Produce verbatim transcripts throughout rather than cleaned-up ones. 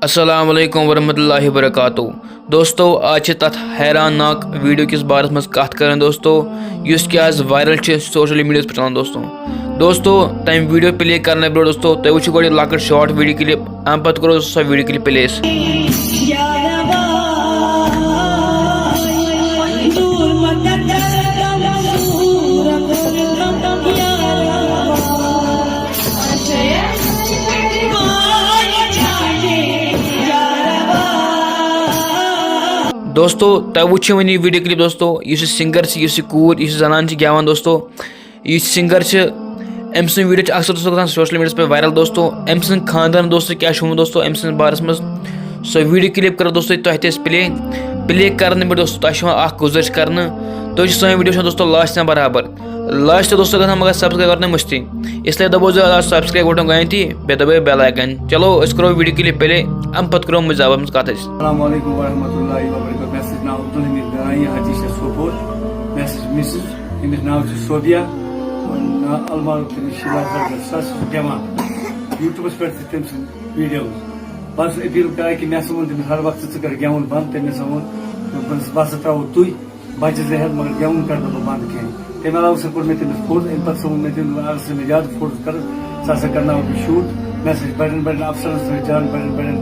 السلام علیکم ورحمۃ اللہ وبرکاتہ۔ دوستو، آز چھِ تَتھ حیران ناک ویڈیو کِس بارَس منٛز کَتھ کَران دوستو، یُس کہِ آز وائرل چھِ سوشل میڈیاہَس پٮ۪ٹھ چلان دوستو۔ دوستو، تَمہِ ویڈیو پلے کرنہٕ برونٛہہ دوستو، تُہۍ وٕچھِو گۄڈٕ یہِ لۄکٕٹ شارٹ ویڈیو کلپ، اَمہِ پتہٕ کرو سۄ ویڈیو کلپ پلے أسۍ۔ دوستو، تۄہہِ وٕچھِو وۄنۍ یہِ ویڈیو کلپ دوستو، یُس یہِ سنگر چھِ، یُس یہِ کوٗر، یُس یہِ زنان چھِ گٮ۪وان دوستو، یُس سنگر چھِ، أمۍ سٕنٛدۍ ویڈیو چھِ اکثر دوستو گژھان سوشل میڈیاہَس پٮ۪ٹھ وائرل دوستو۔ أمۍ سٕنٛدۍ خاندارن دوستو کیٛاہ چھُ ووٚنمُت دوستو أمۍ سٕنٛدِس بارَس منٛز، سۄ ویڈیو کلپ کرو دوستو تۄہہِ تہِ أسۍ پلے۔ پلے کرنہٕ پٮ۪ٹھ دوستو تۄہہِ چھِ یِوان اکھ گُزٲرِش کرنہٕ، تُہۍ چھِ سٲنۍ ویڈیو وٕچھان دوستو لاسٹ تام برابر۔ لاسٹ دوستو گژھان مگر سبسکرائب کرنہٕ مٔشتٕے، اس لیے دبٲیزیو آز سبسکرائب بٹن گۄڈٕنیتھٕے، بیٚیہِ دبٲیِو بیل آیکن۔ چلو أسۍ کرو ویڈیو کلپ پلے، اَمہِ پتہٕ کرو أمِس زبانس منٛز کتھ أسۍ۔ السلام علیکم ورحمۃ اللہ وبرکاتہ۔ مےٚ ہسا چھُ ناو عبدالحمید گنایی، حجی چھَس سوپور۔ مےٚ ہسا چھِ مسز، أمِس ناو چھُ صوبیا، ناو المعروف تٔمِس شیٖلا زردر، سۄ ہسا چھِ گٮ۪وان۔ یوٗٹیوٗبَس پٮ۪ٹھ تہِ تٔمۍ سٕنٛدۍ ویڈیوز۔ بہٕ ہسا چھُس اپیل کران کہِ مےٚ ہسا ووٚن تٔمِس ہر وقتہٕ، ژٕ کر گٮ۪وُن بنٛد، تٔمۍ ہسا ووٚن، دوٚپُن، بہٕ ہسا ترٛاوو تُے بچہِ زٕ ہٮ۪تھ، مگر گٮ۪وُن کر نہٕ بہٕ بنٛد کینٛہہ۔ تَمہِ علاوٕ ہسا کوٚر مےٚ تٔمِس فورس، اَمہِ پتہٕ ہسا ووٚن مےٚ تٔمِس، دوٚپُن، اگر ژٕ مےٚ زیادٕ فورس کرس، ژٕ ہسا کرناوٕ بہٕ شوٗٹ، مےٚ ہسا چھِ بڑٮ۪ن بڑٮ۪ن افسرن سۭتۍ جان، بڑٮ۪ن بڑٮ۪ن،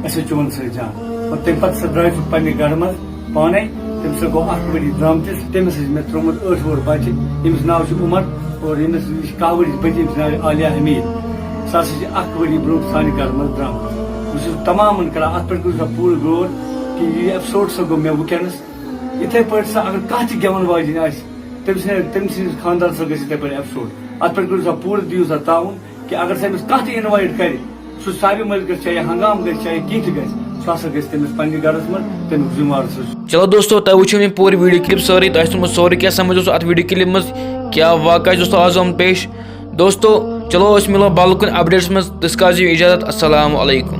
اَسہِ چھِ چون سۭتۍ جان۔ اور تَمہِ پتہٕ ہسا درٛاے سُہ پننہِ گرٕ منٛز پانے، تٔمِس ہسا گوٚو اکھ ؤری درٛامتِس، تٔمِس ہسا چھِ مےٚ ترٛوومُت ٲٹھ وُہُر بچہِ، ییٚمِس ناو چھُ عمر، اور ییٚمِس یہِ چھِ کاہ ؤری بچہِ، ییٚمِس ناو چھُ عالیہ حمید۔ سُہ ہسا چھِ اکھ ؤری برونٛٹھ سانہِ گرٕ منٛز درٛامُت۔ بہٕ چھُس تمامن کران، اتھ پٮ۪ٹھ کٔرِو سا پوٗرٕ غور کہِ یہِ ایپیسوڈ سا گوٚو مےٚ وٕنکیٚنس۔ یِتھے پٲٹھۍ سا اگر کانٛہہ تہِ گٮ۪وَن واجِنۍ آسہِ، تٔمۍ سٕنٛدِ، تٔمۍ سٕنٛدِس خانٛدارَس سۭتۍ گژھِ یِتھے پٲٹھۍ ایپیسوڈ۔ اَتھ پٮ۪ٹھ کٔرِو سا پوٗرٕ، دِیِو سا تعاوُن کہِ اگر سا أمِس کانٛہہ تہِ اِنوایٹ کَرِ، سُہ صابہِ مٔلۍ گژھِ، چاہے ہنگام گژھِ، چاہے کینٛہہ تہِ گژھِ، سُہ ہسا گژھِ تٔمِس پننہِ گرس منٛز، تَمیُک ذِمہٕ وار سُہ۔ چلو دوستو، تۄہہِ وٕچھِو یِم پوٗرٕ ویڈیو کلپ سٲرٕے، تۄہہِ آسہِ تِمو سورُے کینٛہہ سمجھ اوس اَتھ ویڈیو کلپ منٛز کیٛاہ واقعہ چھُ دوستو آز آمُت پیش۔ دوستو، چلو أسۍ مِلو بدل کُنہِ اپڈیٹس منٛز، تِس کال دِیِو اجازت، السلام علیکم۔